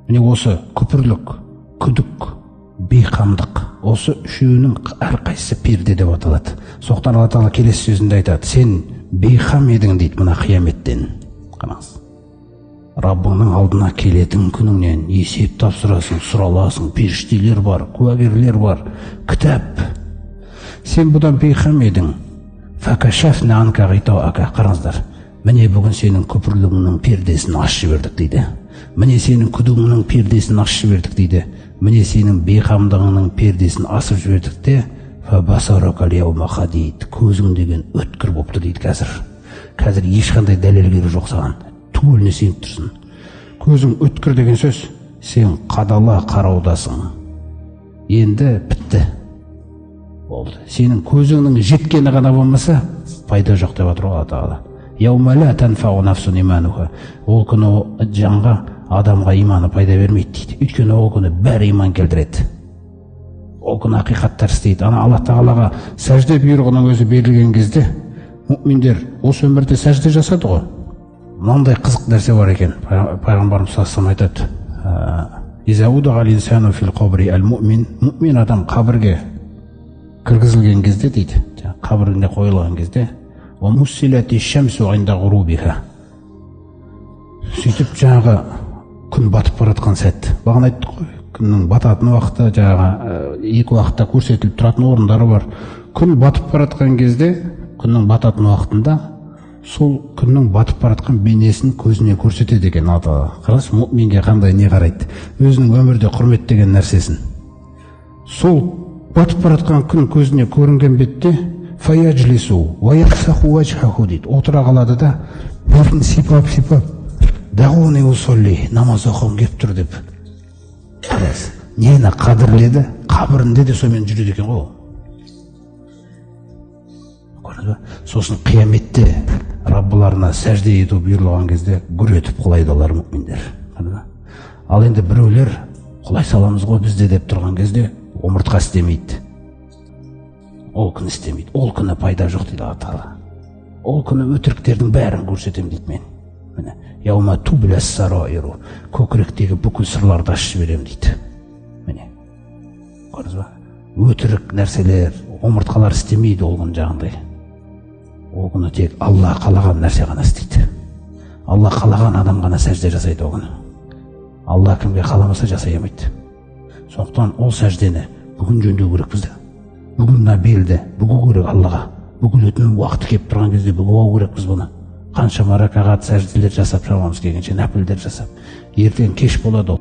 Міне, осы күпірлік, күдік, бейқамдық, осы үшеуінің әрқайсысы перде деп аталады. Сондықтан Алла Тағала келесі сөзінде айтады: сен бейқам едің дейді мына қияметтен. Қараңыз, Раббыңның алдына келетін күніңнен есеп тапсырасың, сұраласың, періштелер бар, куәгерлер бар, кітап. Сен бұдан бейқам едің. Қараңыздар, міне, бүгін сенің күпірлігіңнің пердесін ашып жібердік дейді. Міне, сенің күдігіңнің пердесін ашып жібердік дейді. Міне, сенің бейқамдығыңның пердесін ашып жібердік те, көзің деген өткір болыпты дейді. Қазір ешқандай дәлел керек жоқ саған, түгеліне сеніп тұрсың. Көзің өткір деген сөз, сен қадала қараудасың. Енді бітті, болды. Сенің көзіңнің жеткені ғана болмаса, пайда жоқ деп жатыр ғой Алла Тағала. Ол күні жанға, адамға иманы пайда бермейді дейді. Өйткені ол күні бәрі иман келтіреді, ол күні ақиқаттар істейді. Ана Алла Тағалаға сәжде бұйрығының өзі берілген кезде мүминдер осы өмірде сәжде жасады ғой. Мынандай қызық нәрсе бар екен. Пайғамбарымыз саллаллаху айтады: мүмин адам қабірге кіргізілген кезде дейді, қабіріне қойылған кезде, сөйтіп жаңағы күн батып бара жатқан сәт. Бағана айттық қой, күннің бататын уақыты, жаңағы екі уақытта көрсетіліп тұратын орындары бар. Күн батып бара жатқан кезде, күннің бататын уақытында сол күннің батып бара жатқан бейнесін көзіне көрсетеді екен Алла Тағала. Қараңызшы, мүминге қандай не қарайды, өзінің өмірде құрметтеген нәрсесін. Сол батып бара жатқан күн көзіне көрінген бетте дейді, отыра қалады да, бетін сипап сипап, намаз оқығым келіп тұр деп. Қараңыз, нені қадірледі, қабірінде де сонымен жүреді екен ғой ол. Көрдіңіз ба? Сосын қияметте Раббыларына сәжде ету бұйырылған кезде гүр етіп құлайды олар, мүминдер. Ал енді біреулер құлай саламыз ғой бізде деп тұрған кезде, омыртқа істемейді ол күні, істемейді ол күні, пайда жоқ дейді Алла Тағала. Ол күні өтіріктердің бәрін көрсетемін дейді мен. Міне, көкіректегі бүкіл сырларды ашып жіберемін дейді. Міне, көрдіңіз ба? Өтірік нәрселер, омыртқалар істемейді ол күні жаңағындай. Ол күні тек Алла қалаған нәрсе ғана істейді, Алла қалаған адам ғана сәжде жасайды ол күні. Алла кімге қаламаса, жасай алмайды. Сондықтан ол сәждені бүгін жөндеу керекпіз да. Бүгін мына белді бүгу керек Аллаға. Бүгілетін уақыты келіп тұрған кезде бүгіп алу керекпіз бұны. Қаншама ракағат сәжделер жасап, шамамыз келгенше нәпілдер жасап. Ертең кеш болады ол.